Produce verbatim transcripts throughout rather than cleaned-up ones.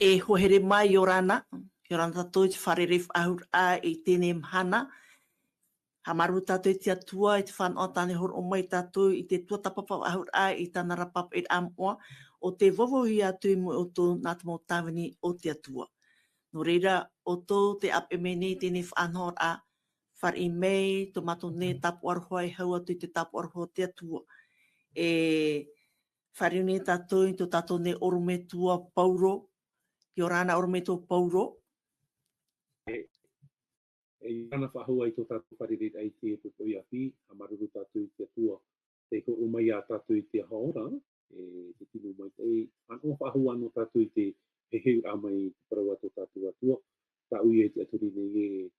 E hoa here mai, ʻia ora na, ʻia ora na tātou i te fārerei faʻahou raʻa i teie mahana. Haʻamāuruuru tātou i te Atua, i te fānaʻo tāna e hōroʻa mai ia tātou i te tuatāpapa faʻahou raʻa i tāna ra pāpaʻi raʻa moʻa, ʻo tē vauvauhia atu i mua iā ʻoutou nā te mau tāvini o te Atua. Nō reira, ʻoutou tē ʻāpeʻe mai nei i teie faʻanahoraʻa, fāriʻi mai tō mātou nei tāpaʻo aroha e hau atu i te tāpaʻo aroha o te Atua. E fāriu nei tātou i tō tātou nei ʻorometua Paulo, ʻia ora na ʻorometua Paulo. E, e ʻia ora na faʻahou i tō tātou fārereiraʻa i teie poʻipoʻi ʻāpī, haʻamāuruuru tātou i te Atua, tē hōroʻa mai ia tātou i te Atua ora, e te tino maitaʻi, fānaʻo faʻahou anaʻe tātou i te heheuraʻa mai i te parau a tō tātou Atua, tāʻu ia e tiʻaturi nei e,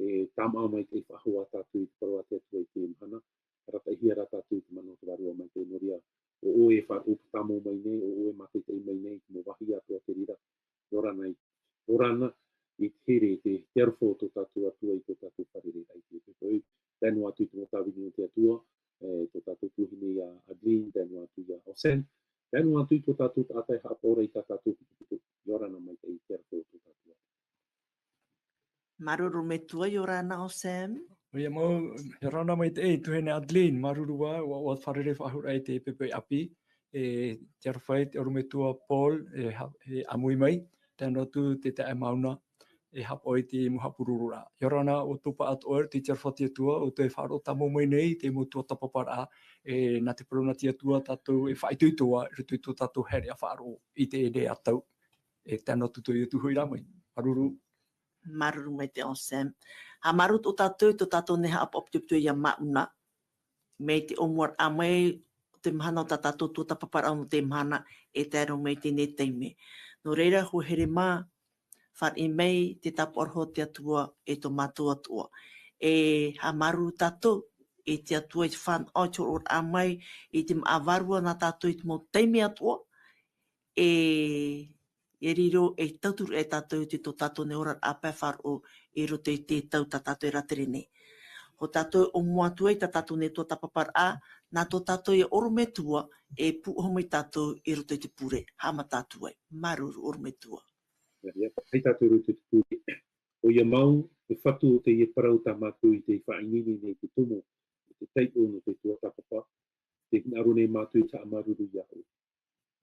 e tāmau maitaʻi faʻahou ā tātou i te parau a te Atua i teie mahana, arataʻihia rā tātou i te mana o te Vārua Maitaʻi nō reira, ʻo ʻoe e faʻaroʻo tāmau mai nei, ʻo ʻoe e mātaʻitaʻi mai nei, i te mau vāhi atoʻa te reira, ʻia ora na i, ʻia ora na i te here, te, te aroha o tō tātou Atua i tō tātou fārereiraʻa i teie poʻipoʻi. Tae noa atu i te mau tāvini o te Atua, e, tō tātou tuahine ia Adeline, tae noa atu ia Osen, tae noa atu i tō tātou taʻata e haʻapaʻo ra i tā tātou pito, ʻia ora na maitaʻi i te aroha o tō tātou Atua. Māuruuru metua, ʻia ora na Osen. ʻOia mau, ʻia ora na maitaʻi, tuahine Adeline, māuruuru ā, ʻua, ʻua fārerei faʻahou raʻa i teie poʻipoʻi ʻāpī, e, te aroha i te ʻorometua Paul, e, ha-, e ʻāmui mai, tae noa atu te taeaʻe Mauna, e haʻapaʻo i te mau haʻapurororaʻa. ʻIa ora na ʻoutou pāʻatoʻa i te aroha o te Atua, ʻoutou e faʻaroʻo tāmau mai nei i te mau tuatāpaparaʻa, e, nā te parau nā te Atua tātou e faʻaitoito ā, i roto i tō tātou haereʻa faʻaroʻo i teie nei tau. E tae noa atu tō ʻoutou hoʻi rā mai. Māuruuru. Māuruuru maitaʻi Osen. Haʻamāuruuru atoʻa tātou i tō tātou nei haʻapaʻo pito pito ia Mauna. Mai te ʻōmuaraʻa mai o te mahana o tā tātou tuatāpaparaʻa nō teie mahana e tae roa mai i teie nei taime. Nō reira, hoa here mā, fāriʻi mai te tāpaʻo aroha o te Atua e tō mātou Atua. E haʻamāuruuru tātou i te Atua i te fānaʻo, i te hōroʻaraʻa mai, i te māʻa vārua nā tātou i te mau taime atoʻa, e, e riro, e tauturu e tātou i tō tātou nei oraraʻa pae faʻaroʻo i roto i te tau tā tātou e rātere nei. Hou tātou e ʻōmua atu ai tā tātou nei tuatāpaparaʻa, nā tō tātou ia ʻorometua e pūʻohu mai tātou i roto i te pure, haʻamata atu ai. Māuruuru ʻorometua. Ia, ia, hai tātou i roto i te pure. ʻOia mau, e fatu o teie parau tā mātou i te faʻaineine nei te tomo, i te taiʻo nō te tuatāpapa, tē hinaʻaro nei mātou i te haʻamāuruuru ia ʻoe.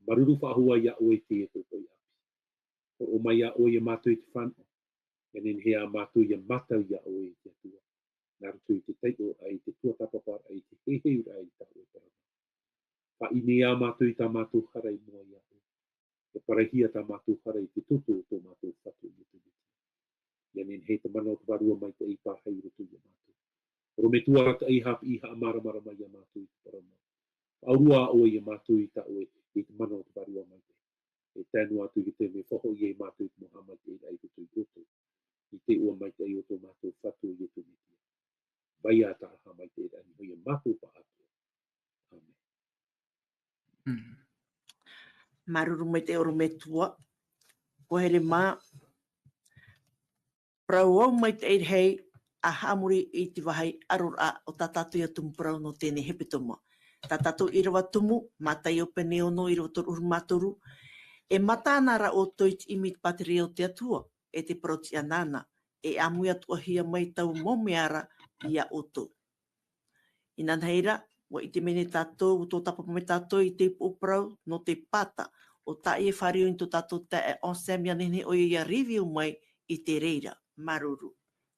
Māuruuru faʻahou ā ia ʻoe i teie poʻipoʻi ʻāpī. Hōroʻa mai ia ʻoe ia mātou i te fānaʻo. ʻIa nehenehe ā mātou ia mātau ia ʻoe e te Atua. Nā roto i te taiʻoraʻa, i te tuatāpaparaʻa, i te heheuraʻa i tā ʻoe parau. Faʻaʻī nei ā mātou i tā mātou hara i mua ia ʻoe. E parauhia tā mātou hara i te toto o tō mātou Fatu ʻo Iesu Mesia. ʻIa nehenehe te mana o te Vārua Maitaʻi e pāhono i roto ia mātou. ʻOrometua arataʻi, haʻapiʻi, haʻamāramarama ia mātou i te parau mau. Faʻaurua ʻoe ia mātou i tā ʻoe, i te mana o te Vārua Maitaʻi. E tae noa atu i te taime e faʻahoʻi ai mātou i te mau haʻamaitaʻiraʻa i roto ia ʻoutou. I te iʻoa maitaʻi o tō mātou Fatu ʻo Iesu Mesia. Mai ā tā haʻamaitaʻiraʻa, nō ia mātou pāʻatoʻa. ʻĀmene. Mm. Māuruuru maitaʻi ʻorometua. Hoa here mā, parau au maitaʻi rahi, ʻa haʻamori i te vāhi ʻaroraʻa o tā tātou ia tumu parau nō teie nei hepetoma. Tā tātou ʻīrava tumu, Mataio pene ono, ʻīrava toru ʻahuru mā toru, e mata ana ra ʻoutou i te ʻimi i te pātireia o te Atua, e te parau tiʻa nāna, e ʻāmui atoʻahia mai taua mau mea ra ia ʻoutou. Inanahi ra, ʻua ʻite mai nei tātou, ʻua tuatāpapa mai tātou i te upoʻo parau nō te pāta. ʻO tā ʻoe e fāriu i tō tātou taeaʻe Anselme, ʻia nehenehe ʻoia ia review mai i te reira. Māuruuru.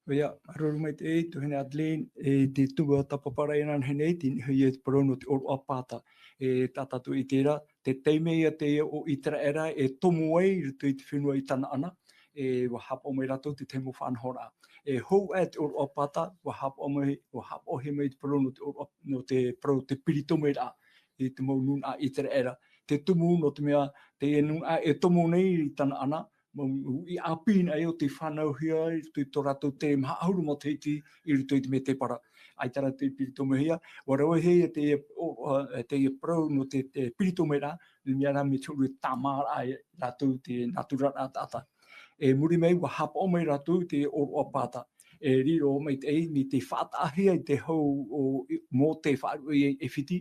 ʻOia, māuruuru maitaʻi, tuahine Adeline, e te tuatāpaparaʻa inanahi nei, tē niʻa hoʻi ia te parau nō te ʻōroʻa pāta. E tā tātou e ʻite ra, te taime ia teie o ʻĪteraʻera e tomo ai i roto i te fenua i Tanaana, e ʻua haʻapaʻo mai rātou i te tahi mau faʻanahoraʻa. E hou aʻe te ʻōroʻa pāta, ʻua haʻapaʻo mai, ʻua haʻapaʻohia mai te parau nō te ʻōroʻa, nō te parau te piritomeraʻa i te mau nūnaʻa ʻĪteraʻera. Te tumu nō te mea, teie nūnaʻa e tomo nei i Tanaana, mau uʻi ʻāpī nā ʻō tei fānauhia i roto i tō rātou tere maha ʻahuru matahiti i roto i te mētēpara. ʻAita rā tei piritomehia, ʻua ravehia teie, ʻo, ʻo, teie parau nō te, te piritomeraʻa, nō te mea rā mea tē huru tāmāraʻa ia rātou te nātura ra taʻata. E muri mai, ʻua haʻapaʻo mai rātou i te ʻōroʻa pāta. E riro maitaʻi, mai te faʻataʻahia i te hau o, i, Mōte faʻaruʻe i ʻAifiti,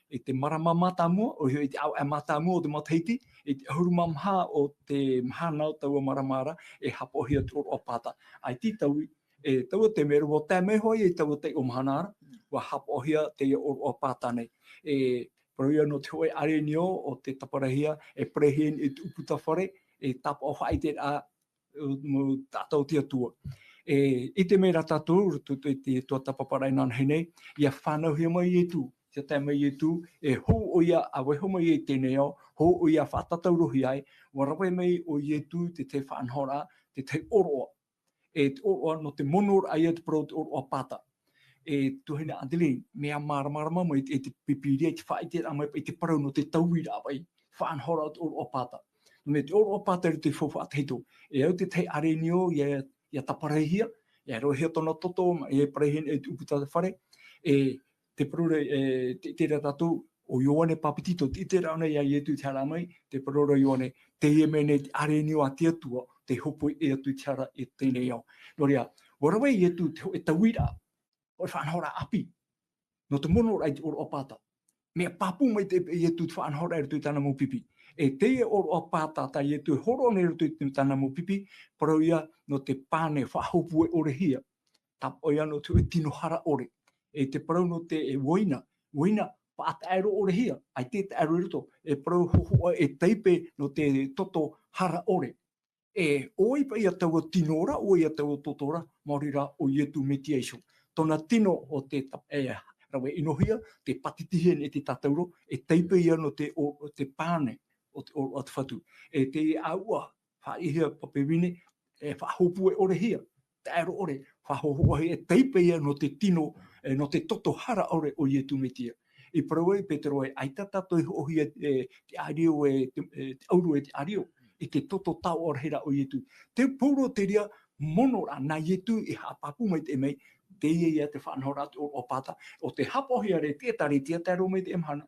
i te marama mātāmua, ʻoia hoʻi i te ʻāvaʻe mātāmua o te matahiti, i te ʻahuru mā maha o te mahana o taua marama ra, e hapaʻohia te ʻōroʻa pāta. ʻAita i taui, e taua te mea ra, ʻua tae mai hoʻi i taua taiʻo mahana ra, ʻua hapaʻohia teie ʻōroʻa pāta nei. E parau ia nō te hōʻē ʻārenio o te taparahia, e parahia i te ʻūputa fare, e tāpaʻo faʻaʻite ra, mau taʻata o te Atua. E, ʻite mai ra tātou, roto i te tuatāpaparaʻa i nānahi nei, ʻia fānauhia mai Ietu, ʻia tae mai Ietu, e hou ʻoia ʻa vaiiho mai i teie nei ao, hou ʻoia faʻatataurohia ai, ʻua rave mai ʻo Ietu te tahi faʻanahoraʻa, te tahi ʻōroʻa. E te ʻōroʻa nō te monoraʻa ia te parau o te ʻōroʻa pāta. E tuahine Adeline, mea māramarama mai i te, i te Pīpīria, i te faʻaʻiteraʻa mai i te parau nō te tauiraʻa vai, faʻanahoraʻa o te ʻōroʻa pāta. Nō te ʻōroʻa pāta i roto i te faufaʻa tahito. E au te tahi ʻārenio ʻia, ʻia taparahihia, ʻia roʻohia tōna toto, e parahia i te ʻūputa fare, e te parau ra, e, te, te reira tātou, ʻo Ioane Papetito, te ʻiteraʻa ʻōna ia Ietu i te haere mai, te parau ra Ioane, teie mea nei te ʻārenio a te Atua, tei hōpoi atu i te hara i teie nei ao. Nō reira, ʻua rave Ietu te hōʻē tauiraʻa, hōʻē faʻanahoraʻa ʻāpī. Nō te monoraʻa i te ʻōroʻa pāta. Mea pāpū maitaʻi paʻi Ietu te faʻanahoraʻa i roto i tāna mau pipi. E teie ʻōroʻa pāta tā Ietu e hōroʻa nei i roto i tāna mau pipi, parau ia nō te pane faʻahōpue ʻore hia. Tāpaʻo ia nō te hōʻē tino hara ʻore. E te parau nō te, e uaina, uaina faʻataʻero ʻore hia, ʻaita e taʻero i roto, e parau hōhoʻa e taipe nō te toto hara ʻore. E, ʻo vai paʻi ia taua tino ra, ʻo vai ia taua toto ra, maori rā ʻo Ietu Metia iho. Tōna tino o te ta-, e, rave ʻinohia, tē pātitihia nei te tātauro, e taipe ia nō te, o, o te pane, o te, o, o te Fatu. E te ʻāua, faʻaʻitehia pape vine, e faʻahōpue ʻore hia, taʻero ʻore, faʻahōhoʻa hia, e taipe ia nō te tino, e, nō te toto hara ʻore o Ietu Metia. I parau ai Petero ē, ʻaita tātou e hōʻohia, e, te ʻārio, e, te, e, te ʻauro, e te ʻārio, i te toto taoʻa rahi ra o Ietu. Te Pauro te reira monoraʻa nā Ietu i haʻapāpū maitaʻi mai, teie ia te faʻanahoraʻa o te ʻōroʻa pāta, ʻo tē hapaʻohia ra i te ʻĒkālesia tae roa mai i teie mahana.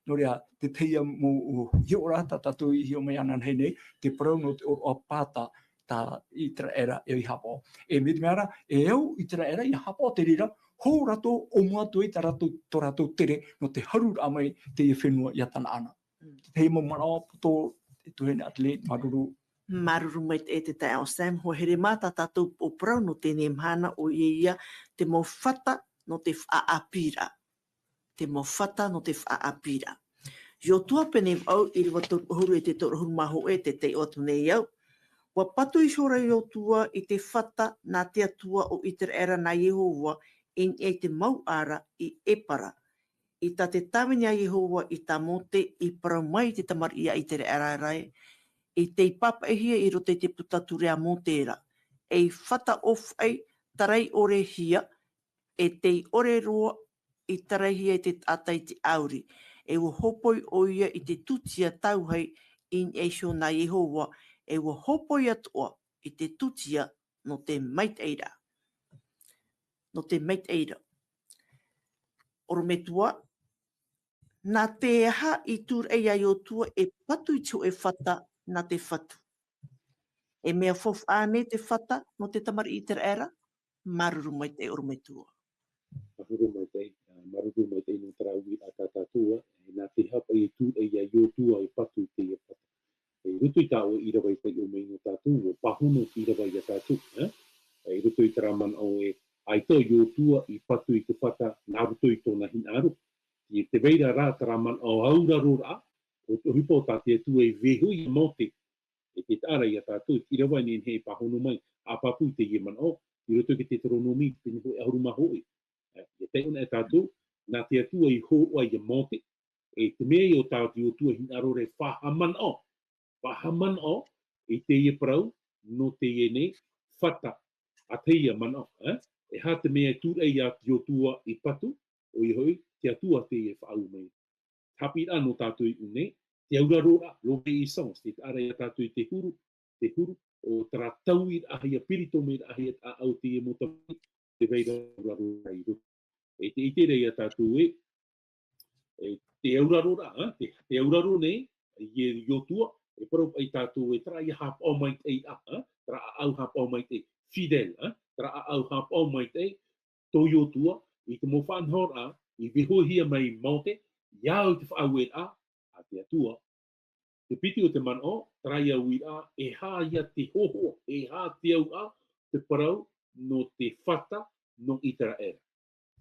Nō reira, te tahi ia mau hiʻoraʻa tā tātou i hiʻo mai ānānahi nei, te parau nō te ʻōroʻa pāta tā ʻĪteraʻera e hapaʻo. E mai te mea ra, e au ʻĪteraʻera ʻia hapaʻo te reira, hou rātou ʻōmua atu ai tā rātou, tō rātou tere, nō te haruraʻa mai teie fenua ia Tanaana. Mm. Te tahi mau manaʻo poto, e tuahine Adeline, māuruuru. Māuruuru maitaʻi e te taeaʻe Sam, hoa here mā tā tātou poʻo parau nō teie mahana, ʻoia ia te mau fata nō te faʻaʻāpīraʻa. Te mau fata nō te faʻaʻāpīraʻa. Iosua pene vaʻu, ʻīrava toru ʻahuru e te toru ʻahuru mā hōʻē, tē taiʻo atu nei au. ʻUa patu ihora Iosua i te fata nā te Atua o ʻĪteraʻera nā Iehova i niʻa i te mouʻa ra i ʻEpara. I tā te tāvini a Iehova i tā Mōte i parau mai i te tamariʻi a ʻĪteraʻera ra, i tei pāpaʻihia i roto i te puta ture a Mōte ra. Ei fata ʻōfaʻi tarai ʻore hia, e tei ʻore roa i taraihia e te taʻata i te ʻāuri. E ʻua hōpoi ʻoia i te tūtia tauhai i niʻa iho nā Iehova, e ʻua hōpoi atoʻa i te tūtia nō te maitaʻiraʻa. Nō te maitaʻiraʻa. ʻOrometua, nā te aha i tūraʻi a Iosua e patu i te hōʻē fata nā te Fatu? E mea faufaʻa ānei te fata nō te tamariʻi ʻĪteraʻera? Māuruuru maitaʻi ʻorometua. Māuruuru maitaʻi, ā, māuruuru maitaʻi nō terā uiraʻa tā tātou, ā, e nā te aha paʻi e tūraʻi a Iosua e patu i teie fata. I roto i tā ʻoe ʻīrava i taiʻo mai nō tātou, ʻua pāhono te ʻīrava ia tātou, ā? I roto i terā manaʻo ē, ʻaita ʻo Iosua i patu i te fata nā roto i tōna hinaʻaro. I te vai ra rā terā manaʻo auraroraʻa, ʻo te ʻohipa o tā te Atua i vaiiho ia Mōte, e te taʻa ra ia tātou, te ʻīrava e nehenehe e pāhono mai, haʻapāpū i teie manaʻo, i roto i te Teuteronome, pene hōʻē ʻahuru mā hōʻē. Ā, ʻia taiʻo anaʻe tātou, nā te Atua i hōroʻa ia Mōte, e te mea ïa ʻo tā Iosua hinaʻaro ra e faʻahaʻamanaʻo, faʻahaʻamanaʻo i teie parau, nō teie nei fata, ā, teie manaʻo, ā? E aha te mea e tūraʻi ia Iosua i patu, ʻoia hoʻi, te Atua teie e faʻaau mai. Haʻapiʻiraʻa nō tātou i ʻō nei, te auraroraʻa, l'obéissance, te taʻa ra ia tātou i te huru, te huru, ʻo terā tauiraʻahia, peritomeiraʻahia taʻa ʻau teie mau tamariʻi, te vai ra auraroraʻa i roto. E te ʻite ra ia tātou ē, e te auraroraʻa, ā, te, te auraro nei, ia Iosua, e parau paʻi tātou ē, terā ïa haʻapaʻo maitaʻi, ā, ā, terā ʻāʻau haʻapaʻo maitaʻi, fidèle, ā, terā ʻāʻau haʻapaʻo maitaʻi, tō Iosua, i te mau faʻanahoraʻa i vaiihohia mai Mōte, ia au te faʻaueraʻa a te Atua. Te piti o te manaʻo, terā ia uiraʻa, e aha ia te hōhoʻa, e aha te auraʻa, te parau nō te fata nō Iteraera.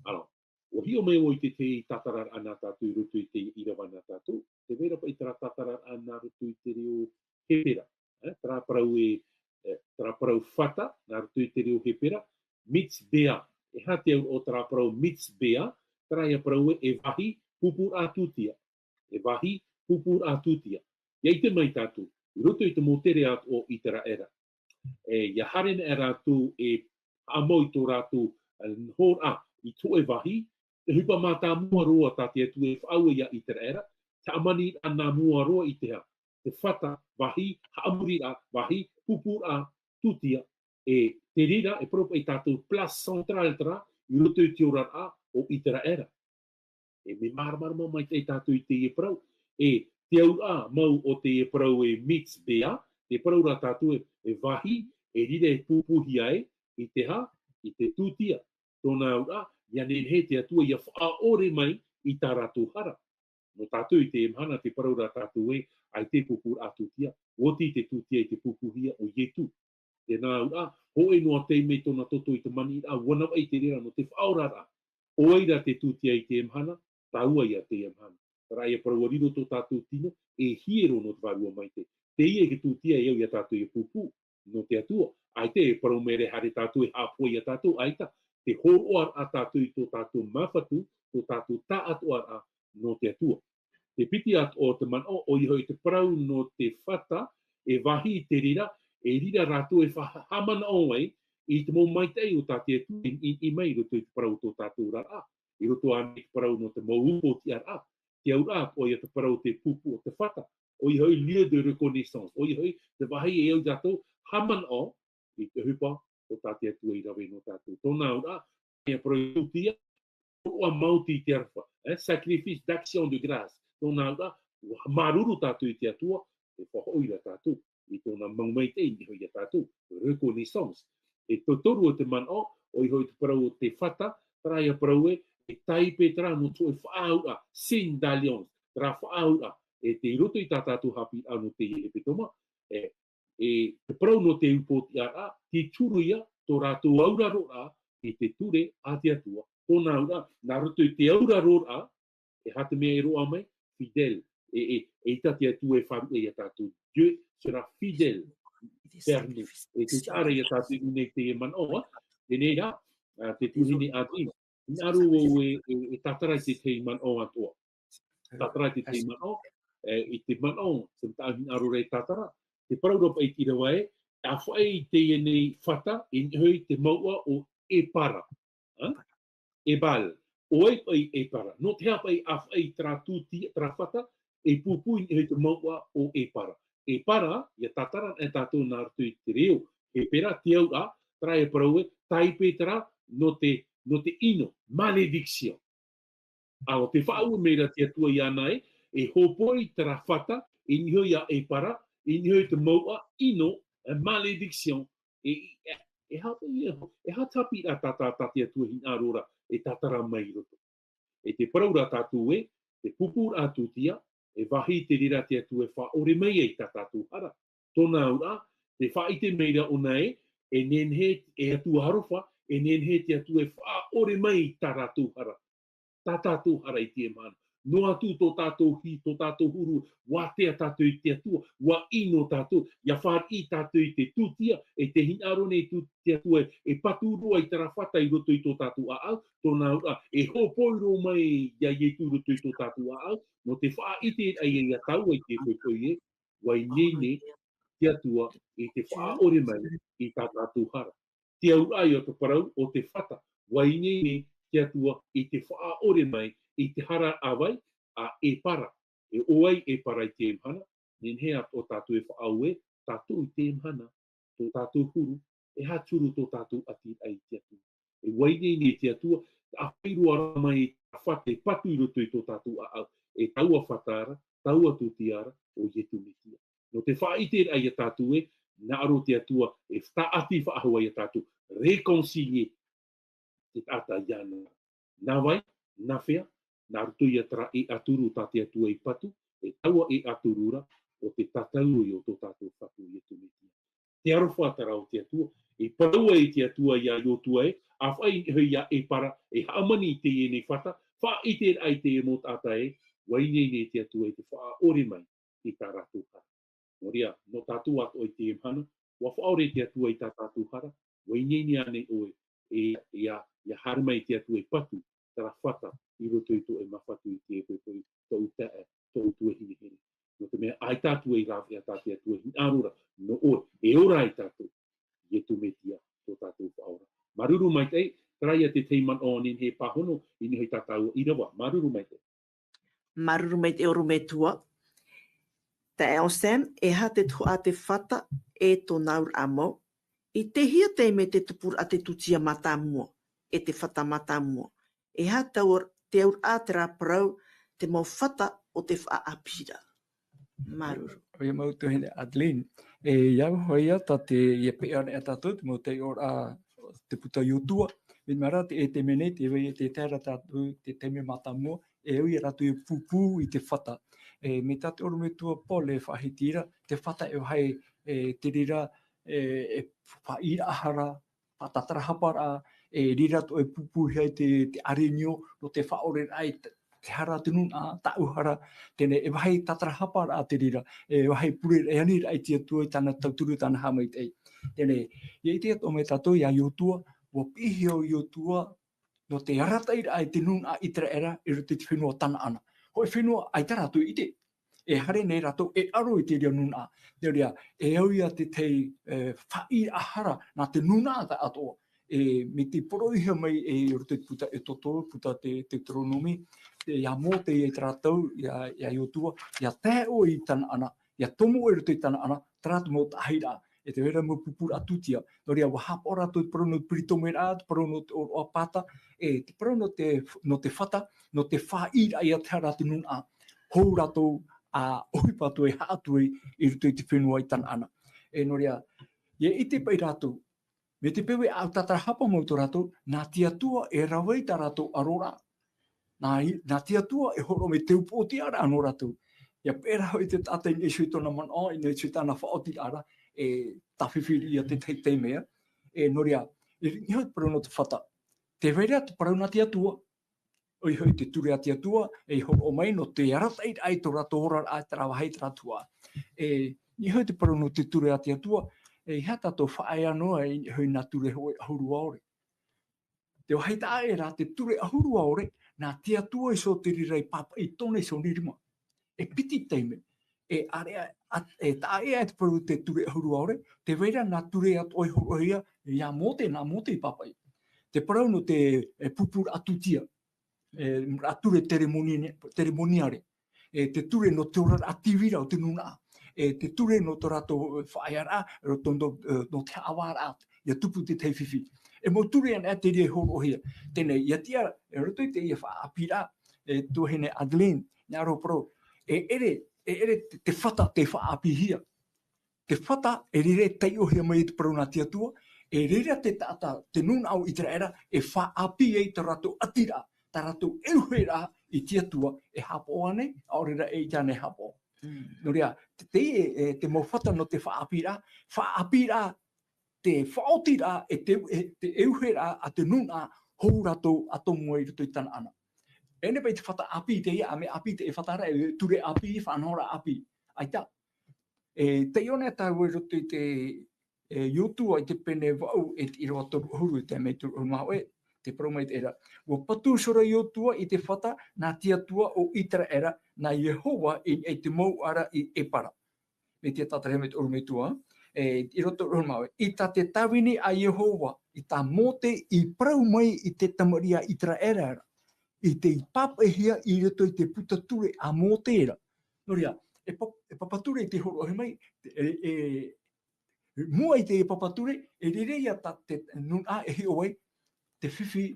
Alors, ʻua hiʻo mai vau i te tahi tātararaʻa nā tātou i roto i te ʻīrava nā tātou, tē vai ra paʻi terā tātararaʻa nā roto i te reo Hepera. Eh, terā parau e, eh, terā parau fata, nā roto i te reo Hepera, mitzbea. E aha te auraʻa o terā parau mitzbea, terā ia parau e, e vāhi pūpūraʻa tūtia. E vāhi pūpūraʻa tūtia. ʻIa ʻite mai tātou, i roto i te mau tere atoʻa o Iteraera. E, ʻia haere nei rātou e haʻamau i tō rātou, eh, hōroʻa i te hōʻē vāhi, te ʻohipa mātāmua roa tā te Atua e faʻaue ia Iteraera, te hāmaniraʻa nā mua roa i te aha, te fata, vāhi, haʻamoriraʻa, vāhi, pūpūraʻa tūtia, e te reira, e parau paʻi tātou place centrale terā, i roto i te oraraʻa o Iteraera. E mea māramarama maitaʻi tātou i teie parau. E te auraʻa mau o teie parau e mitzbea, te parau ra tātou e, e vāhi, e riro e pūpūhia ai, i te aha, i te tūtia. Tōna auraʻa, ʻia nehenehe te Atua ʻia faʻaʻore mai i tā rātou hara. Nō tātou i teie mahana te parau ra tātou e, ʻaita e pūpūraʻa tūtia. ʻUa oti te tūtia i te pūpūhia o Ietu. Tēnā auraʻa, hōʻē noa taime tōna toto i te maniʻiraʻa, ʻua navaʻi te reira nō te faʻaoraraʻa. ʻO vai ra te tūtia i teie mahana, tāua ia teie mahana. Terā ia parau ʻua riro tō tātou tino, e hiero nō te Vārua Maitaʻi. Teie te tūtia e au ia tātou ʻia pūpū, nō te Atua. ʻAita e parau mai ra e haere tātou e haʻapohe ia tātou, ʻaita, te hōroʻaraʻa tātou i tō tātou māfatu, tō tātou taʻatoʻaraʻa nō te Atua. Te piti atoʻa o te manaʻo, ʻoia hoʻi te parau nō te fata, e vāhi i te reira, e riro rātou e faʻahaʻamanaʻo ai, i te mau maitaʻi o tā te Atua i, i, i mai i roto i te parau o tō tātou oraraʻa, i roto ānei i te parau nō te mau upoʻotiʻaraʻa, te auraʻa, ʻoia te parau te pūpū o te fata, ʻoia hoʻi lieu de reconnaissance, ʻoia hoʻi te vāhi e au tātou haʻamanaʻo i te ʻohipa o tā te Atua i rave nō tātou. Tōna auraʻa, e parau tūtia, hōroʻa maoti i te aroha, eh, sacrifice d'action de grâce. Tōna auraʻa, ʻua māuruuru tātou i te Atua, e faʻahoʻi ra tātou i tōna mau maitaʻi i niʻa iho ia tātou, reconnaissance. E te toru o te manaʻo, ʻoia hoʻi te parau o te fata, terā ia parau e, e tāipe terā nō te hōʻē faʻaauraʻa, signe d'alliance, terā faʻaauraʻa, e tei roto i tā tātou haʻapiʻiraʻa nō teie hepetoma, e, e te parau nō te upoʻotiʻaraʻa, te huru ia, tō rātou auraroraʻa i te ture a te Atua. Tōna auraʻa, nā roto i te auraroraʻa, e aha te mea e roaʻa mai, fidèle. E, e, eʻita te Atua e faʻaruʻe ia tātou. Dieu sera fidèle vers nous. E te taʻa ra ia tātou i ʻō nei i teie manaʻo, ā. Teie rā, ā, te tuahine Adeline. Hinaʻaro vau e, e, e tātara i te tahi manaʻo atoʻa. Tātara i te tahi manaʻo, e, i te manaʻo, te mataʻu hinaʻaro ra e tātara. Te parau ra paʻi i te ʻīrava ē, ʻāfaʻi i teie nei fata, i niʻa iho i te mouʻa o Ebala. Ā? Ebal. ʻO vai paʻi Ebala? Nō te aha paʻi ʻāfaʻi terā tūtia, terā fata, e pūpū i niʻa iho i te mouʻa o Ebala? Ebala, ʻia tātara anaʻe tātou nā roto i te reo Hepera, te auraʻa, terā e parau e, tāipe terā nō te, nō te ʻino, malédiction. Ā, ʻo tē faʻaue mai ra te Atua iāna ē, e hōpoi terā fata, i niʻa iho ia Ebala, i niʻa iho i te mouʻa, ʻino, e malédiction. E, e, e aha, e, e aha te haʻapiʻiraʻa tā, tā, tā te Atua hinaʻaro ra, e tātara mai i roto. E te parau ra tātou ē, te pūpūraʻa tūtia, e vāhi i te reira te Atua e faʻaʻore mai ai tā tātou hara. Tōna auraʻa, tē faʻaʻite mai ra ʻōna ē, e nehenehe, e Atua aroha, e nehenehe te Atua e faʻaʻore mai i tā rātou hara. Tā tātou hara i teie mahana. Noa atu tō tātou hī, tō tātou huru, ʻua ātea tātou i te Atua, ʻua ʻino tātou, ʻia fāriʻi tātou i te tūtia, e tē hinaʻaro nei tū-, te Atua e, e patu roa i terā fata i roto i tō tātou ʻāʻau, tōna auraʻa, e hōpoi roa mai ia Ietu i roto i tō tātou ʻāʻau, nō te faʻaʻite ai ia tāua i te poʻipoʻi ē, ʻua ineine te Atua i te faʻaʻore mai i tā tātou hara. Te auraʻa ia o te parau o te fata, ʻua ineine te Atua i te faʻaʻore mai i te hara a vai, a Ebala. E ʻo vai Ebala i teie mahana, nehenehe atoʻa tātou e faʻaue, tātou i teie mahana, tō tātou huru, e aha te huru tō tātou ʻati ai i te Atua. E ʻua ineine te Atua, ʻāfaʻi roa mai i terā fata e patu i roto i tō tātou ʻāʻau, e taua fata ra, taua tūtia ra, ʻo Ietu Mesia. Nō te faʻaʻite ra ia tātou ē, hinaʻaro te Atua e tāʻati faʻahou ai ia tātou, réconcilier te taʻata iāna. Nā vai, nā hea, nā roto ia terā e ʻaturu tā te Atua i patu, e taua e ʻaturu ra, ʻo te tātauro i ʻo tō tātou Fatu Iesu Mesia. Te aroha terā o te Atua, e parau ai te Atua ia Iosua ē, ʻa faʻaʻite ia Epara, e hāmani i teie nei fata, faʻaʻite ai teie mau taʻata ē, ʻua ineine te Atua i te faʻaʻore mai i tā rātou hara. Nō reira, nō tātou atoʻa i teie mahana, ʻua faʻaʻore te Atua i tā tātou hara, ʻua ineine ānei ʻoe, e, ia, ia haere mai te Atua i patu, terā fata, i roto i tō ʻema Fatu i te, tō, tō, tōʻu taeaʻe, tōʻu tuahine here. Nō te mea, ʻaita atu e rāveʻa tā te Atua hinaʻaro ra, nō ʻoe, e ora ai tātou, Iesu Mesia, tō tātou Faʻaora. Māuruuru maitaʻi, terā ia te tahi manaʻo ʻānei e pāhono, i niʻa i tā tāua ʻīrava. Māuruuru maitaʻi. Māuruuru maitaʻi ʻorometua. Taeaʻe Sam, e aha te tuhaʻa te fata e tōna auraʻa mau? I te hia taime te tupuraʻa te tūtia mātāmua, e te fata mātāmua? E aha taua, te auraʻa terā parau, te mau fata o te faʻaʻāpīraʻa? Māuruuru. ʻOia mau tuahine Adeline. E, ʻia au hoʻi ia tā te, ʻia peʻe anaʻe tātou, te mau taiʻoraʻa, te puta Iosua. Mea ra te, e te mea nei, tē vai, tē tae ra tātou, te taime mātāmua, e au ia rātou e pūpū i te fata. E, mai tā te ʻorometua Paul e faʻahiti ra, te fata e vāhi, e, te reira, e, e faʻaʻīraʻahara, faʻatātarahaparaʻa, e reira atoʻa e pūpūhia ai te, te arenio, nō te faʻaʻoreraʻa i te, te hara te nūnaʻa, tāʻu hara, teie nei e vāhi tātarahaparaʻa te reira, e vāhi pure e aniraʻa i te Atua i tāna tauturu, tāna haʻamaitaʻi. Teie nei, ʻia ʻite atoʻa mai tātou ia Iosua, ʻua piʻihia ʻo Iosua, nō te arataʻiraʻa i te nūnaʻa ʻĪteraʻera i roto i te fenua Tanaana. Hōʻē fenua ʻaita rātou i ʻite. E haere nei rātou e ʻaro i te reira nūnaʻa. Nō reira, e au ia te tahi, e, faʻaʻīraʻahara nā te nūnaʻa taʻatoʻa. E, mai te poroʻihia mai e roto i te puta Exodo, puta te, Deuteronomy, te, ia Mōse i terā tau, ia, ia Iosua, ʻia tae ʻoe i Tanaana, ʻia tomo ʻoe i roto i Tanaana, terā te mau taʻahiraʻa, e tē vai ra mau pupuraʻa tūtia. Nō reira, ʻua haʻapaʻo rātou te parau nō te piritomeraʻa, te parau nō te ʻōroʻa pāta, e te parau nō te, nō te fata, nō te faʻaʻīraʻa ia te hara te nūnaʻa. Hou rātou a ʻohipa atu ai, haʻatu ai i roto i te fenua i Tanaana. E nō reira, ʻia ʻite paʻi rātou, mai te peu e ʻāʻau tātarahapa mau tō rātou, nā te Atua e rave ai tā rātou ʻaroraʻa. Nā, nā te Atua e hōroʻa mai te upoʻotiʻaraʻa nō rātou. ʻIa peʻe ra hoʻi te taʻata i niʻa iho i tōna manaʻo, i niʻa iho i tāna faʻaotiraʻa ra, e tāfifi ia te tahi taime. E nō reira, e niʻa iho te parau nō te fata. Tē vai ra te parau nā te Atua, ʻoia hoʻi te ture a te Atua, e hōroʻa mai nō te arataʻiraʻa i tō rātou oraraʻa, terā vāhi, terā tuhaʻa. E niʻa iho te parau nō te ture a te Atua, e aha tātou faʻaea noa i niʻa iho i nā ture hōʻē ʻahuru ʻaore. Te vāhi taʻa ʻē ra, te ture ʻahuru ʻaore, nā te Atua iho te reira i pāpaʻi i tōna iho nei rima. E piti taime, e ʻāreʻa, a, e taʻa ʻē aʻe te parau te ture ʻahuru ʻaore, tē vai ra nā ture atoʻa i hōroʻahia ia Mōse, nā Mōse i pāpaʻi. Te parau nō te, e, pupuraʻa tūtia, e, ā, ture teremoni-, teremoniare. E, te ture nō te oraraʻa tīvira o te nūnaʻa. E, te ture nō tō rātou, e, faʻaearaʻa, nō tō, nō, e, nō te haʻavāraʻa, ʻia tupu te tahi fifi. E mau ture anaʻe te reira i hōroʻahia. Teie nei, ʻia tiʻa, e, roto i teie faʻaʻāpīraʻa, e, tuahine Adeline, nā ʻoe parau, e ʻere, e ʻere te, te fata tei faʻaʻāpīhia. Te fata, e reira e taiʻohia mai te parau nā te Atua, e reira te taʻata, te nūnaʻa o ʻĪteraʻera, e faʻaʻāpī ai tā rātou ʻatiraʻa, tā rātou ʻeuheraʻa i te Atua, e haʻapaʻo ānei, ʻaore rā e ʻaita ānei e haʻapaʻo. Mm. Nō reira, te, te, e, te mau fata nō te faʻaʻāpīraʻa, faʻaʻāpīraʻa, te faʻaotiraʻa, e te, e, te ʻeuheraʻa a te nūnaʻa, hou rātou ʻa tomo ai i roto i Tanaana. E nehenehe paʻi te fata ʻāpī, teie ʻāmui ʻāpī, te fata ra, e ture ʻāpī, faʻanahoraʻa ʻāpī. ʻAita. E taiʻo anaʻe tāua i roto i te, e, Iosua i te pene vaʻu e te ʻīrava toru ʻahuru, e tae mai toru ʻahuru mā hōʻē, tē parau mai teie ra. ʻUa patu iho ra Iosua i te fata, nā te Atua o ʻĪteraʻera, nā Iehova i, i te mouʻa ra i Epara. Mai te tātarahapa mai te ʻorometua, e, ʻīrava toru ʻahuru mā hōʻē. I tā te tāvini a Iehova, i tā Mōse i parau mai i te tamariʻi a ʻĪteraʻera ra, i tei pāpaʻihia i roto i te puta ture a Mōse ra. Nō reira, e pa-, e papa ture i te hōroʻahia mai, e, e, mua i te papa ture, e rere ia tā te nūnaʻa e hiʻo ai, te fifi,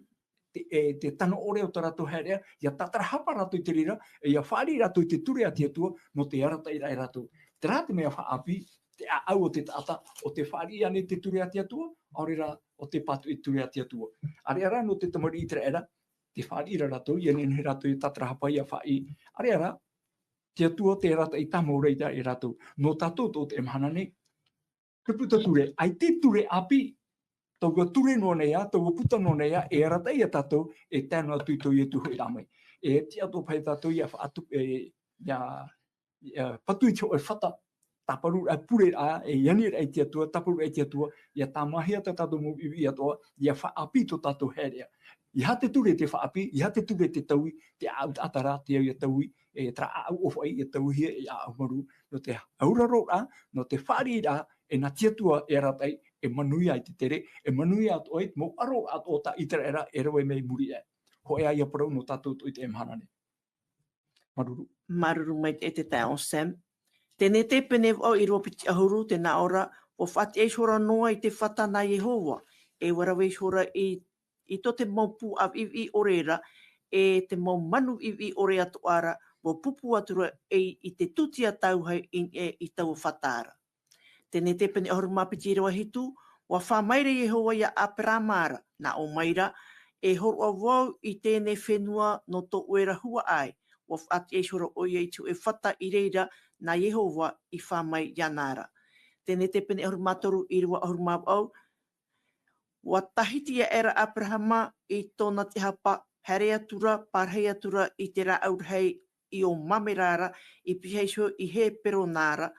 te, e, te tano ʻore o tā rātou haereʻa, ʻia tātarahapa rātou i te reira, e ʻia fāriʻi rātou i te ture a te Atua, nō te arataʻiraʻa ia rātou. Terā te mea faʻaʻāpī, te ʻāʻau o te taʻata, ʻo tē fāriʻi ānei i te ture a te Atua, ʻaore rā, ʻo tē pātoʻi i te ture a te Atua. ʻĀreʻa rā nō te tamariʻi ʻĪteraʻera, te fāriʻi ra rātou, ʻia nehenehe rātou e tātarahapa ʻia fāriʻi. ʻĀreʻa rā, te Atua tē arataʻi tāmau ra ia rātou. Nō tātou tō teie mahana nei, te puta ture, ʻaita e ture ʻāpī, taua ture noa nei ā, taua puta noa nei ā, e arataʻi ia tātou, e tae noa atu i tō Ietu hoʻi rā mai. E tiʻa atoʻa paʻi tātou ʻia faʻatu-, e, ʻia, ʻia patu i te hōʻē fata, tāparu ra, pure ra, e ani ra i te Atua, tāparu ra i te Atua, ʻia tāmāhia tā tātou mau ʻiʻi atoʻa, ʻia faʻaʻāpī tō tātou haereʻa. ʻEiaha te ture te faʻaʻāpī, ʻeiaha te ture te taui, te ʻāʻau taʻata rā, te au ʻia taui, e terā ʻāʻau ʻōfaʻi, ʻia tauihia e ʻāʻau marū, nō te auraro ra, nō te fāriʻi ra, e nā te Atua e arataʻi, e manuia i te tere, e manuia atoʻa i te mau ʻaro atoʻa tā ʻĪteraʻera e rave mai i muri aʻe. Hōʻē ā ia parau nō tātou atoʻa i teie mahana nei. Māuruuru. Māuruuru maitaʻi te taeaʻe Sam. Tenete pene vaʻu ʻīrava piti ʻahuru, tē nā ʻō ra, ʻua faʻatiʻa ihora Noa i te fata nā Iehova, e ʻua rave ihora i, i tō te mau pū ʻāviʻiviʻi ʻore ra, e te mau manu ʻiʻiʻore atoʻa ra, ʻua pupu atu ra i, i te tūtia tauhai i, e, i taua fata ra. Tenete pene ʻahuru mā piti ʻīrava hitu, ʻua fā mai ra Iehova ia Aperahama ra, nā ʻō mai ra, e hōroʻa vau i teie fenua nō tō ʻoe ra huaʻai, ʻua faʻatiʻa ihora ʻoia i te hōʻē fata i reira nā Iehova i fā mai iāna ra. Tenete pene ʻahuru mā toru ʻīrava ʻahuru mā vaʻu, ʻua tahiti aʻera Aperahama i tōna tiʻahapa, haere atu ra, parahi atu ra i te rāʻau rahi i ʻo Mamera ra, i pihaʻi iho i Heperona ra,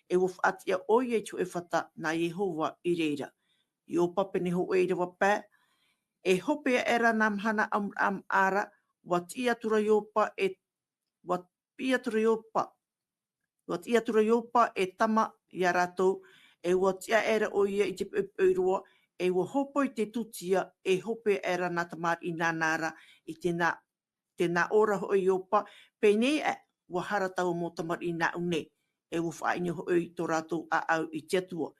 e ʻua faʻatiʻa ʻoia i te hōʻē fata nā Iehova i reira. Iopa pene hōʻē ʻīrava pae, e hope aʻera nā mahana ʻamuraʻa ra, ʻua tiʻi atu ra Iopa e, ʻua piʻi atu ra Iopa, ʻua tiʻi atu ra Iopa e tama ia rātou, e ʻua tiʻa aʻera ʻoia i te poʻipoʻi roa, e ʻua hōpoi te tūtia, e hope aʻera nā tamariʻi nāna ra, i te nā, tē nā ʻō ra hoʻi Iopa, pēnei aʻe, ʻua hara taua mau tamariʻi nāʻu nei, e ʻua faʻaʻino hoʻi tō rātou ʻāʻau i te Atua.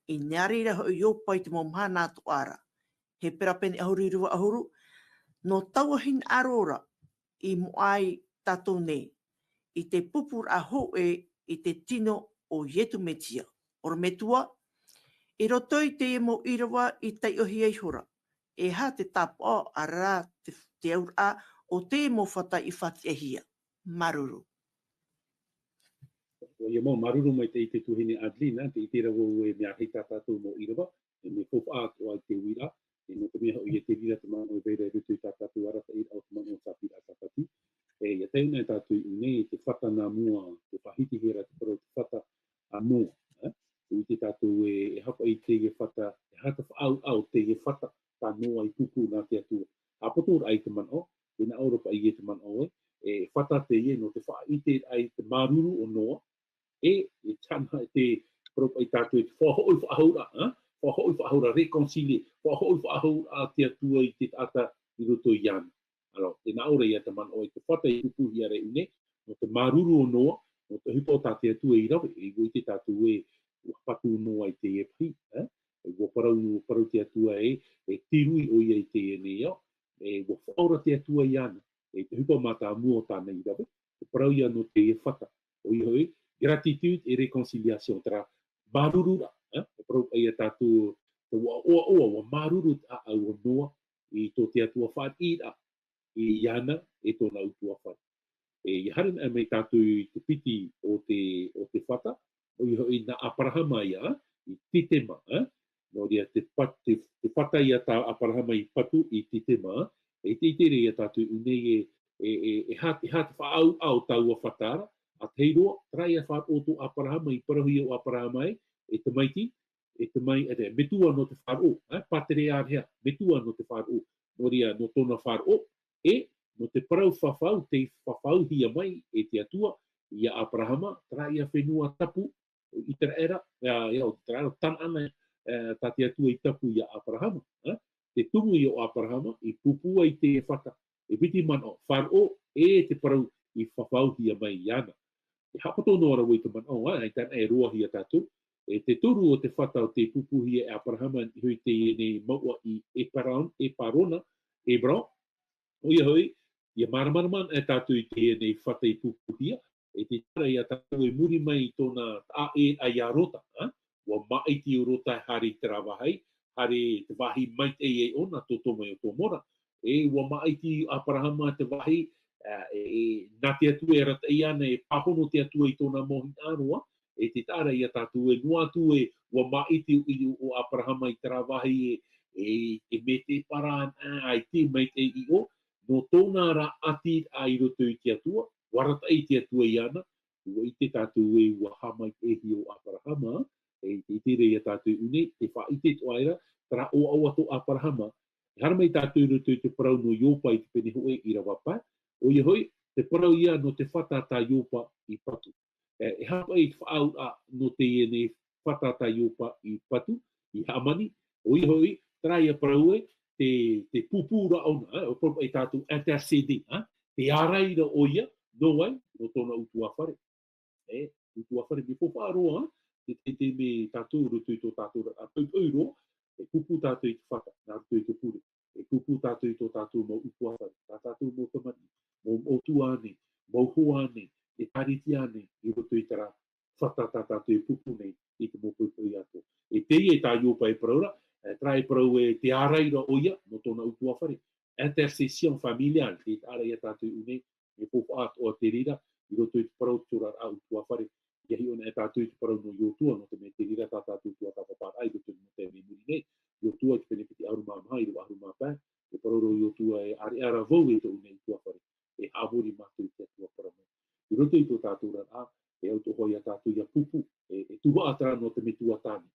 I nā reira hoʻi Iopa i te mau mahana atoʻa ra. Hepera pene ʻahuru ʻīrava ʻahuru, nō taua hinaʻaro ra, i moʻa ai tātou nei, i te pupuraʻa hōʻē i te tino o Ietu Metia. ʻOrometua, i roto i teie mau ʻīrava i taiʻohia ihora, e aha te tāpaʻo, ʻaore rā te, te auraʻa o teie mau fata i faʻatiʻahia. Māuruuru. ʻOia mau, māuruuru maitaʻi te tuahine Adelina, tē ʻite ra vau e mea rahi tā tātou mau ʻīrava, e mea faufaʻa atoʻa i te uiraʻa, e nō te mea hoʻi, e te reira te manaʻo e vai ra i roto i tā tātou arataʻiraʻa o te manaʻo tāpiraʻa Sāpati. E, ʻia tae anaʻe tātou i ʻō nei, te fata nā mua, te faʻahitihia ra te parau te fata a Noa, e? ʻUa ʻite tātou e, e aha paʻi teie fata, e aha te faʻaau o teie fata tā Noa i pupu nā te Atua. ʻA poto ra i te manaʻo, tē nā ʻō ra paʻi e te manaʻo e, e fata teie nō te faʻaʻite ai te māuruuru o Noa, e, e tāna, e te parau paʻi tātou e te faʻahoʻi faʻahou ra, e? Faʻahoʻi faʻahou ra, réconcilier, faʻahoʻi faʻahou ra te Atua i te taʻata i roto iāna. Alors, tē nā ʻō ra ia te manaʻo e te fata i pupuhia ra i ʻō nei, nō te māuruuru o Noa, nō te ʻohipa o tā te Atua i rave, e ʻua ʻite tātou e, ʻua patu Noa i teie pahi, e? E ʻua parau, parau te Atua e, e te rui ʻoia i teie nei ao, e ʻua faʻaora te Atua iāna, e te ʻohipa mātāmua o tāna i rave, e parau ia nō teie fata, ʻoia hoʻi, gratitude et réconciliation, terā māuruuru ra, e? E parau ia tātou, te ʻoaʻoa, ʻua māuruuru te ʻāʻau o Noa i tō te Atua fāriʻiraʻa, i, iāna e tōna ʻutuāfare. E, ʻia haere anaʻe mai tātou i te piti o te, o te fata, ʻoia hoʻi nā Aperahama ia, i Titema, e? Nō reira te pat-, te, te fata ia tā Aperahama i patu i Titema, e te ʻite ra ia tātou i ʻō nei e, e, e, e aha, e aha te faʻaau o taua fata ra, ʻa tahi roa, terā ia faʻaroʻo tō Aperahama i parauhia ʻo Aperahama e, e tamaiti, e te mai, e te, metua nō te faʻaroʻo, e, patriarhea, metua nō te faʻaroʻo, nō reira nō tōna faʻaroʻo, e nō te parau fafau, tei fafauhia mai e te Atua ia Aperahama, terā ia fenua tapu, o ʻĪteraʻera, ia, ia, o ʻĪteraʻera, Tanaana, e, tā te Atua i tapu ia Aperahama, e, te tumu ia o Aperahama, i pupu ai te fata, e piti manaʻo, faʻaroʻo, e te parau i fafauhia mai iāna. E haʻapoto noa ra vau i te manaʻo, ā, e tāna e roahia tātou. E te toru o te fata o tei pupuhia e Aperahama i niʻa i teie nei mouʻa i Eparon-, Eparona, Hebron. ʻOia hoʻi, ʻia māramarama anaʻe tātou i teie nei fata i pupuhia, e tē tae ra ia tātou e muri mai i tōna taʻa ʻē ia Rota, ā? ʻUa māʻiti ʻo Rota e haere i terā vāhi, haere i te vāhi maitaʻi ai ʻōna, tō Toma ʻo Tomora. E, ʻua māʻiti ʻo Aperahama te vāhi, ā, e, e, nā te Atua e arataʻi ana, e pāhono te Atua i tōna mau hinaʻaro, ā, e te taʻa ra ia tātou ē, noa atu ē, ʻua māʻiti ʻo, ʻo, ʻo Aperahama i terā vāhi e, e, e mea tē parau ana, ā, ʻaita e maitaʻi ʻō, nō tōna ra ʻati ā i roto i te Atua, ʻua arataʻi te Atua iāna, ʻua ʻite tātou ē, ʻua haʻamaitaʻihia ʻo Aperahama, e, e te reira ia tātou i ʻō nei, tē faʻaʻite atoʻa ra, terā ʻoaʻoa tō Aperahama, e haere mai tātou i roto i te parau nō Iopa i te pene hōʻē ʻīrava pae, ʻoia hoʻi, te parau ia nō te fata tā Iopa i patu. E, e aha paʻi te faʻaauraʻa nō teie nei fata tā Iopa i patu, i hāmani, ʻoia hoʻi, terā ia parau ē, te, te pūpū ra ʻōna, ē, ʻo parau paʻi tātou intercéder, ā, tē ārai ra ʻoia, nō vai, nō tōna ʻutuāfare. E, ʻutuāfare, mea faufaʻa roa, te, te, te mea tātou i roto i tō tātou ra, ā, poʻipoʻi roa, e pūpū tātou i te fata, nā roto i te pure. E pūpū tātou i tō tātou mau ʻutuāfare, tā tātou mau tamariʻi, mau, mau moʻotua ānei, mau hoa ānei, ʻĒtārētia ānei, i roto i terā fata tā tātou e pūpū nei i te mau poʻipoʻi atoʻa. E teie tā Iopa e parau ra, e, terā e parau ē tē ārai ra ʻoia, nō tōna ʻutuāfare. Intercession familiale, tē taʻa ra ia tātou i ʻō nei, mea faufaʻa atoʻa te reira, i roto i te parau te oraraʻa ʻutuāfare, ʻia hiʻo anaʻe tātou i te parau nō Iosua, nō te mea tē reira tā tātou tuatāpaparaʻa i roto i te mau taime i muri nei. Iosua i te pene piti ʻahuru mā maha, ʻīrava ʻahuru mā pae, e parau ra Iosua ē, ʻāreʻa ra vau e tōʻu nei ʻutuāfare, e haʻamori mātou i te Atua parau mai. I roto i tō tātou oraraʻa, e au atoʻa ia tātou ʻia pūpū, e, e tuhaʻa terā nō te metua tāne.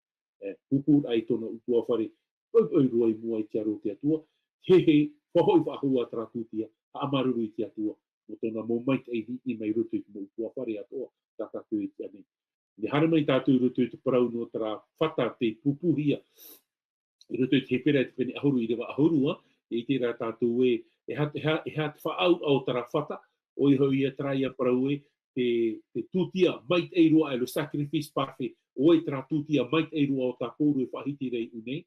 E, pūpūraʻa i tōna ʻutuāfare, poʻipoʻi roa i mua i te aro o te Atua, he, he, faʻahoʻi faʻahou ā terā tūtia, haʻamāuruuru i te Atua, nō tōna mau maitaʻi i niʻa mai i roto i te mau ʻutuāfare atoʻa, tā tātou e tiʻa nei. Mea haere mai tātou i roto i te parau nō terā fata tei pūpūhia, i roto i te Hepera i te pene ʻahuru ʻīrava ʻahuru, ā, e ʻite ra tātou ē, e aha, e aha, e aha te faʻaauraʻa o terā fata, ʻoia hoʻi ia terā ia parau ē, te, te tūtia maitaʻi roa, e le sacrifice parfait, ʻo vai terā tūtia maitaʻi roa o tā Pauro e faʻahiti ra i ʻō nei,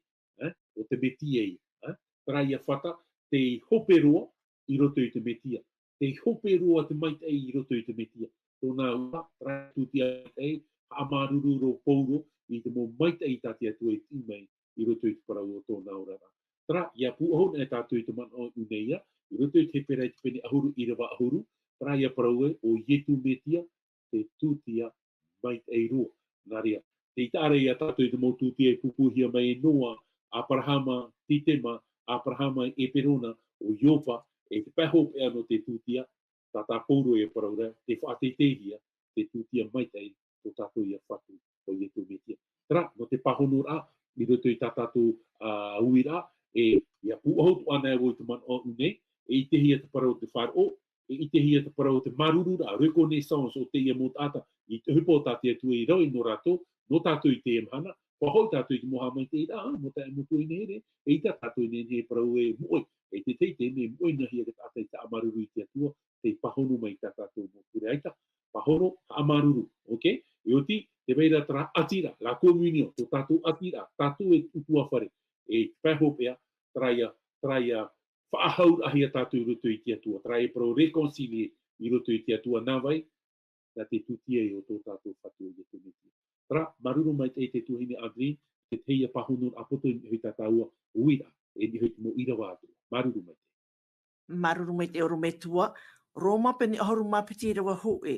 ē, ʻo te Mesia ia, ē, terā ia fata, tei hope roa i roto i te Mesia, tei hope roa te maitaʻi i roto i te Mesia. Tōna ua, terā tūtia maitaʻi, haʻamāuruuru roa Pauro i te mau maitaʻi tā te Atua e tiʻi mai i roto i te parau o tōna oraraʻa. Terā, ʻia pūʻohu anaʻe tātou i te manaʻo i ʻō nei ā, i roto i te Hepera i te pene ʻahuru ʻīrava ʻahuru, terā ia parau ē, ʻo Iesu Mesia, te tūtia maitaʻi roa. Nā reira, tei taʻa ra ia tātou i te mau tūtia e pūpūhia mai e Noa, Aperahama, Sitema, Aperahama, Eperona, ʻo Iopa, e te pae hopeʻa nō te tūtia, tā, tā Pauro e parau ra, tē faʻateiteihia te tūtia maitaʻi, tō tātou ia Fatu, ʻo Iesu Mesia. Terā, nō te pāhonoraʻa, i roto i tā tātou, ā, uiraʻa, e, ʻia pūʻohu atoʻa anaʻe vau i te manaʻo i ʻō nei, e ʻitehia te parau o te faʻaroʻo, e ʻitehia te parau o te māuruururaʻa, reconnaissance o teie mau taʻata, i te ʻohipa o tā te Atua i rave nō rātou, nō tātou i teie mahana, faʻahoʻi tātou i te mau haʻamaitaʻiraʻa, mau taeaʻe, mau tuahine here, eʻita tātou e nehenehe e parau ē moʻe, e te tahi taime e moʻehia te taʻata i te haʻamāuruuru i te Atua, tei pāhono mai i tā tātou mau pure, eʻita, pāhono, haʻamāuruuru, ok? E oti, tē vai ra terā ʻatiraʻa, la communion, tō tātou ʻatiraʻa, tātou e ʻutuāfare, e te pae hopeʻa, terā ia, terā ia faʻahauraʻahia tātou i roto i te Atua, terā e parau réconcilier i roto i te Atua, nā vai, nā te tūtia ïa o tō tātou Fatu ʻo Iesu Mesia. Terā, māuruuru maitaʻi te tuahine Adeline, te tahi ia pāhonoraʻa poto i niʻa i tā tāua uiraʻa, e niʻa i te mau ʻīrava atoʻa. Māuruuru maitaʻi. Māuruuru maitaʻi ʻorometua, Roma pene ʻahuru mā piti ʻīrava hōʻē,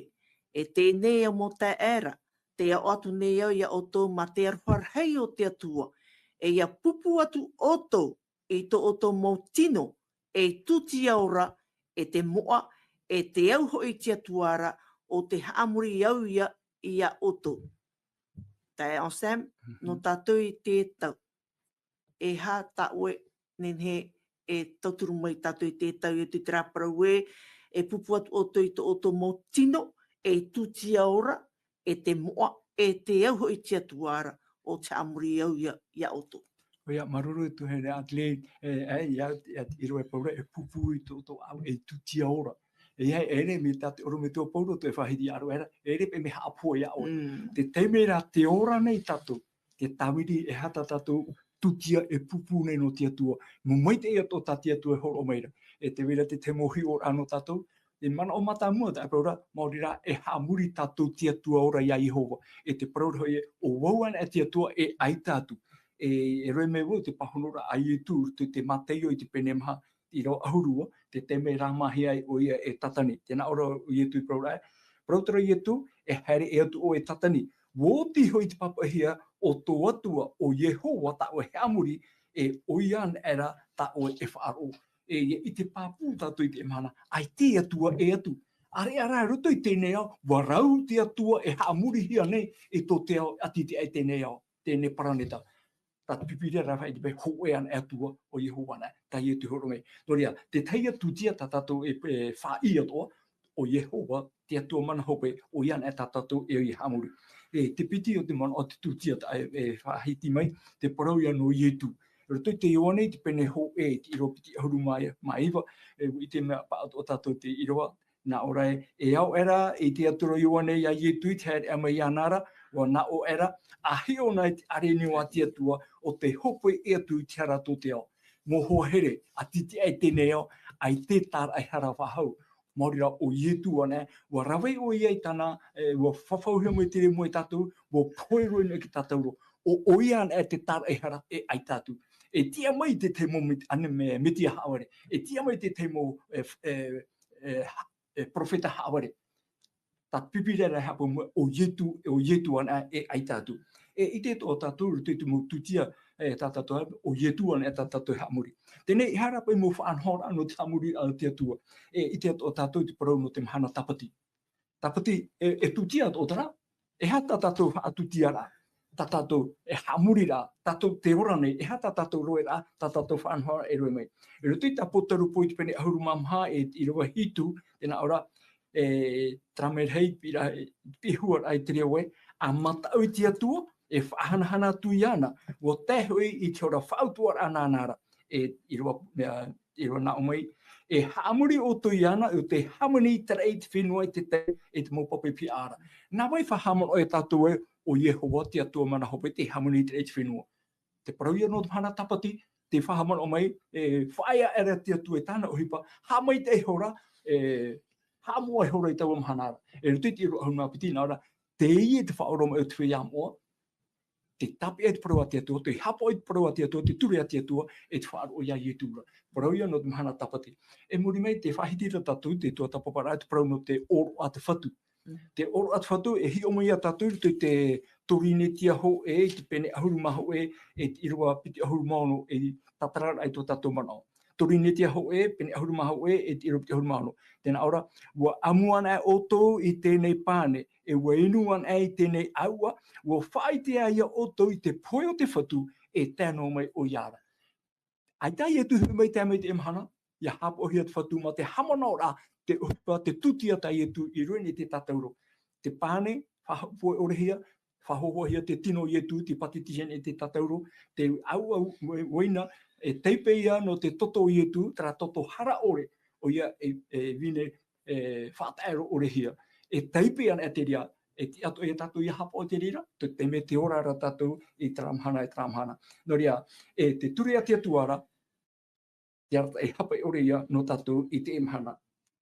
e teie nei au mau taeaʻe ra, tē aʻo atu nei au ia ʻoutou mā te aroha rahi o te Atua, e ʻia pūpū atu ʻoutou i tō ʻoutou mau tino, ei tūtia ora, e te moʻa, e te au hoʻi i te Atua ra, ʻo tē haʻamori au ïa ia ʻoutou. Taeaʻe Anselme, nō Mhm. tātou i te tau. E aha tā ʻoe e nehenehe e tauturu mai tātou i te tau, e te terā parau ē, e pūpū atu ʻoutou i tō ʻoutou mau tino, ei tūtia ora, e te moʻa, e te au hoʻi i te Atua ra, ʻo tē haʻamori au ïa, ia ʻoutou. ʻOia, māuruuru e tuahine Adeline, e, e, ia, ia, i roto e Pauro, e pūpū i tō, tō ʻoe, ei tūtia ora. E ia, e ʻere mai tā te ʻorometua Pauro tō e faʻahiti ia ʻoe ra, e ʻere paʻi mea haʻapohe ia ʻoe. Mm. Te taime ra tē ora nei tātou, te tāviri e aha tā tātou tūtia e pūpū nei nō te Atua. Mau maitaʻi atoʻa tā te Atua e hōroʻa mai ra. E tē vai ra te tahi mau hiʻoraʻa nō tātou, te manaʻo mātāmua tā Pauro, maori rā, e haʻamori tātou te Atua ora ia Iehova. E te parau ra hoʻi ē, ʻo vau anaʻe te Atua e ʻaita atu. E, e rave mai vau te pāhonoraʻa a Iesu, te, te Mataio i te pene maha, ʻīrava ʻahuru, te taime e rāmāhia ai ʻoia e Tātani. Tē nā ʻō ra ʻo Ietu i parau ra, parau terā Ietu, e haere ʻē atu ʻoe e Tātani. ʻUa oti hoʻi te pāpaʻihia o tō Atua, ʻo Iehova tā ʻoe e haʻamori, e ʻoia anaʻe rā tā ʻoe e faʻaroʻo. E, e, i te pāpū tātou i teie mahana, ʻaita e Atua ʻē atu. ʻAreʻa rā i roto i teie nei ao, ʻua rau te Atua e haʻamorihia nei e tō te ao, ʻati te ʻai teie nei ao, teie paraneta. Tā te Pīpīria rā faʻaʻite mai, hōʻē anaʻe Atua, ʻo Iehova anaʻe, tā Ietu i hōroʻa mai. Nō reira, te tahi atu tūtia tā tātou e, e faʻaʻī atoʻa, ʻo Iehova, te Atua mana hope, ʻoia anaʻe tā tātou e ʻia haʻamori. E, te piti o te manaʻo o te tūtia tā e, e faʻahiti mai, te parau ia nō Ietu. I roto i te Ioane, te pene hōʻē, te ʻīrava piti ʻahuru mā, mā iva, e, i te mea pāʻatoʻa tātou te ʻīrava, nā ʻō ra ē, e ao aʻera i te atura o Ioane ia Ietu i te haereʻa mai iāna ra, ʻua nā ʻō aʻera, ʻa hiʻo na i te ʻāreʻa o te Atua, ʻo tē hopoiʻa atu i te hara tō te ao. Mau hoa here, ʻati te ʻai teie nei ao, ʻaita e tāraʻehara faʻahou. Maori rā ʻo Ietu anaʻe, ʻua rave ʻoia i tāna, e, ʻua fafauhia mai te remu ia tātou, ʻua pohe roa i niʻa i te tātauro. ʻO, ʻoia anaʻe te tāraʻehara e ʻaita atu. E tiʻa mai te tahi mau met-, ane me-, Metia haʻavare. E tiʻa mai te tahi mau, e, f-, e, e, ha-, e, perofeta haʻavare. Tā te Pīpīria rā e haʻapaʻo mai, ʻo Ietu, ʻo Ietu anaʻe e ʻaita atu. E, ʻite atoʻa tātou, i roto i te mau tūtia, e, tā tātou, ʻo Ietu anaʻe tā tātou e haʻamori. Teie nei, e aha rā paʻi mau faʻanahoraʻa nō te haʻamori a te Atua. E, ʻite atoʻa tātou i te parau nō te mahana Tāpati. Tāpati, e, e tūtia atoʻa terā, e aha tā tātou faʻatūtiaraʻa, tā tātou e haʻamoriraʻa, tātou tē ora nei, e aha tā tātou roʻeraʻa, tā tātou faʻanahoraʻa e roʻi mai. I roto i te Apotarupo i te pene ʻahuru mā maha, e, ʻīrava hitu, tē nā ʻō ra, e, terā mea rahi, pira, e, pihuaraʻa i te reo ē, ʻa mataʻu i te Atua, e faʻahanahana atu iāna, ʻua tae hoʻi i te hora faʻautuʻaraʻa nāna ra, e, ʻīrava, e, ʻīrava nā ʻō mai, e haʻamori ʻoutou iāna, ʻo tē hāmani i te raʻi i te fenua i te tai, e te mau pape pihaʻa ra. Nā vai faʻahaʻamanaʻo ia tātou ē, ʻo Iehova te Atua mana hope tē hāmani i te raʻi i te fenua. Te parau ia nō te mahana Tāpati, tē faʻahaʻamanaʻo mai, e, faʻaea aʻera te Atua e tāna ʻohipa, haʻamaitaʻi ihora, e, haʻamoʻa ihora i taua mahana ra. E roto i te ʻīrava ʻahuru mā piti nā ʻō ra, teie te faʻaoromaʻi o te feiā moʻa, te tāpeʻa i te parau a te Atua, te haʻapaʻo i te parau a te Atua, te ture a te Atua, e te faʻaroʻo ia Ietu ra. Parau ia nō te mahana Tāpati. E muri mai, tē faʻahiti ra tātou te tuatāpaparaʻa, te parau nō te ʻōroʻa a te Fatu. Mm. Te ʻōroʻa a te Fatu, e hiʻo mai ia tātou i roto i te Torinetia hōʻē, i te pene ʻahuru mā hōʻē, e te ʻīrava piti ʻahuru mā ono, e tātararaʻa i tō tātou manaʻo. Torinetia hōʻē, pene ʻahuru mā hōʻē, e te ʻīrava piti ʻahuru mā ono. Tē nā ʻō ra, ʻua ʻamu anaʻe ʻoutou i teie nei pane, e ʻua inu anaʻe i teie nei ʻāuʻa, ʻua faʻaʻite ā ia ʻoutou i te pohe o te Fatu, e tae noa mai ʻoia ra. ʻAita Ietu i hoʻi mai, tae mai i teie mahana, ʻia haʻapaʻohia te Fatu mā te haʻamanaʻoraʻa, te ʻohipa, te tūtia tā Ietu i roto i te tātauro. Te pane, faʻapohe-ʻore-hia, faʻahōhoʻahia te tino o Ietu, tei pātitize nei te tātauro, te ʻāuʻa uaina, e taipe ia nō te toto o Ietu, terā toto hara ʻore, ʻoia e, e vine, e faʻataʻero-ʻore-hia. E taipe anaʻe te reira, e tiʻa atoʻa ia tātou ʻia haʻapaʻo i te reira, te taime tē ora ra tātou i terā mahana, i terā mahana. Nō reira, e te ture a te Atua ra, te arataʻi haʻapaʻo-ʻore ia nō tātou i teie mahana,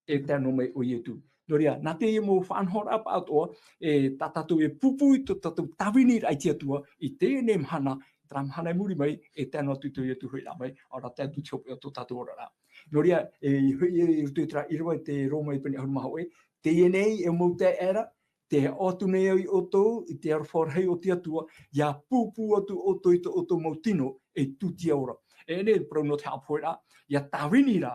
e tae noa mai ʻo Ietu. Nō reira, nā teie mau faʻanahoraʻa pāʻatoʻa, e tā tātou e pūpū i tō tātou tāviniraʻa i te Atua, i teie nei mahana, terā mahana i muri mai, e tae noa atu i tō Ietu hoʻiraʻa mai, ʻaore rā tae atu i te hopeʻa o tō tātou oraraʻa. Nō reira, e, i, i, i roto i terā ʻīrava i te Roma i te pene ʻahuru mā hōʻē, teie nei e mau taeaʻe ra, tē haʻo atu nei au ia ʻoutou i te aroha rahi o te Atua, ʻia pūpū atu ʻoutou i tō ʻoutou mau tino ei tūtia ora. E nei, parau nō te haʻapoheraʻa, ʻia tāvini ra,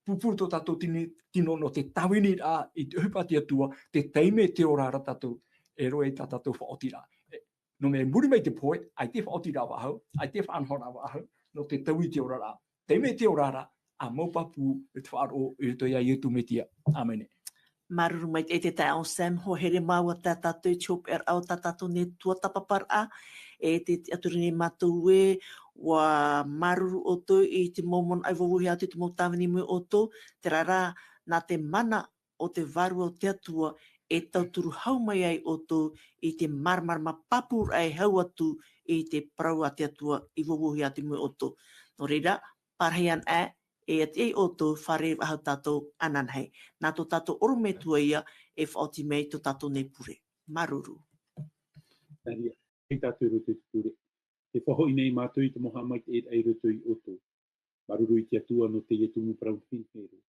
pūpū tō tātou tini-, tino nō te tāviniraʻa i te ʻohipa a te Atua, te taime tē ora ra tātou, e roaʻa i tā tātou faʻaotiraʻa. E, nō te mea i muri mai te pohe, ʻaita e faʻaotiraʻa faʻahou, ʻaita e faʻanahoraʻa faʻahou, nō te taui i te oraraʻa. Taime tē ora ra, ʻa mau pāpū e te faʻaroʻo i roto ia Ietu Metia. ʻĀmene. Māuruuru maitaʻi te taeaʻe Sam, hoa here māua tā tātou i te hopeʻaraʻa o tā tātou nei tuatāpaparaʻa, e te, te tiʻaturi nei mātou ē, ʻua māuruuru ʻoutou i te mau manaʻo i vauvahi atu i te mau tāvini mai ʻoutou, terā rā, nā te mana o te Vārua o te Atua e tauturu hau mai ai ʻoutou i te māramarama pāpūraʻa e hau atu i te parau a te Atua i vauvahi atu mai ʻoutou. Nō reira, pārahi anaʻe, e ʻati ai ʻoutou, fārerei faʻahou tātou ananahi. Nā tō tātou ʻorometua ia e faʻaoti mai tō tātou nei pure. Māuruuru. Nā reira, e tātou i roto i te pure. Tē faʻahoʻi nei mātou i te mau haʻamaitaʻiraʻa i roto ia ʻoutou. Māuruuru i te Atua nō teie tumu parau nehenehe roa.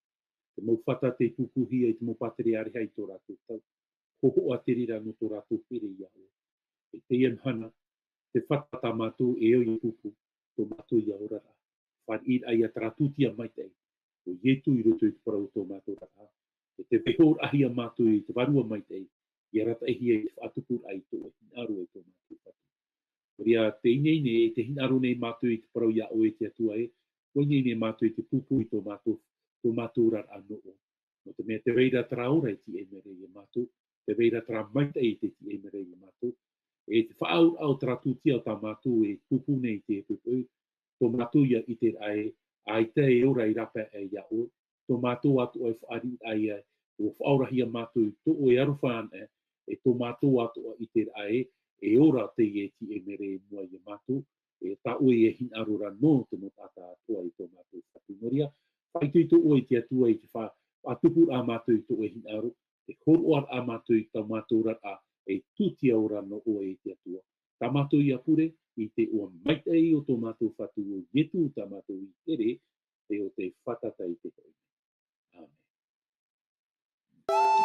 Te mau fata tei pupuhia i te mau pātereareha i tō rātou tau. Hōhoʻa te reira nō tō rātou here iā ʻoe. E teie mahana, te fata tā mātou e au ia pupu, tō mātou ia oraraʻa. Fāriʻiraʻa ia terā tūtia maitaʻi, ʻo Ietu i roto i te parau o tō mātou oraraʻa. E te vaihoraʻahia mātou i te Vārua Maitaʻi, ia arataʻihia i te faʻatupuraʻa i tō ʻoe hinaʻaro e tō mātou Fatu. Nō reira, tē ineine, e tē hinaʻaro nei mātou i te parau iā ʻoe e te Atua ē, ʻua ineine mātou i te pupu i tō mātou, tō mātou oraraʻa nō ʻoe. Nō te mea tē vai ra terā ora e tiʻa mai ra iā mātou, tē vai ra terā maitaʻi e tiʻa mai ra iā mātou. E te faʻaauraʻa o terā tūtia o tā mātou e pupu nei i teie poʻipoʻi, tō mātou ia ʻiteraʻa ē, ʻaita e ora i rāpae aʻe iā ʻoe, tō mātou atoʻa e fāriʻiraʻa ia, ʻua faʻaorahia mātou i tō ʻoe aroha anaʻe, e tō mātou atoʻa ʻiteraʻa ē, e ora teie e tiʻa mai ra i mua iā mātou, e tā ʻoe e hinaʻaro ra nō te mau taʻata atoʻa i tō mātou Fatu. Nō reira, faʻaitoito ʻoe i te Atua i te fa-, faʻatupuraʻa mātou i tō ʻoe hinaʻaro, te hōroʻaraʻa mātou i tā mātou oraraʻa, e tūtia ora nō ʻoe e te Atua. Tā mātou ia pure, i te iʻoa maitaʻi o tō mātou Fatu ʻo Ietu tā mātou i here, e ʻo tē fātata i te hoʻi. Āmene.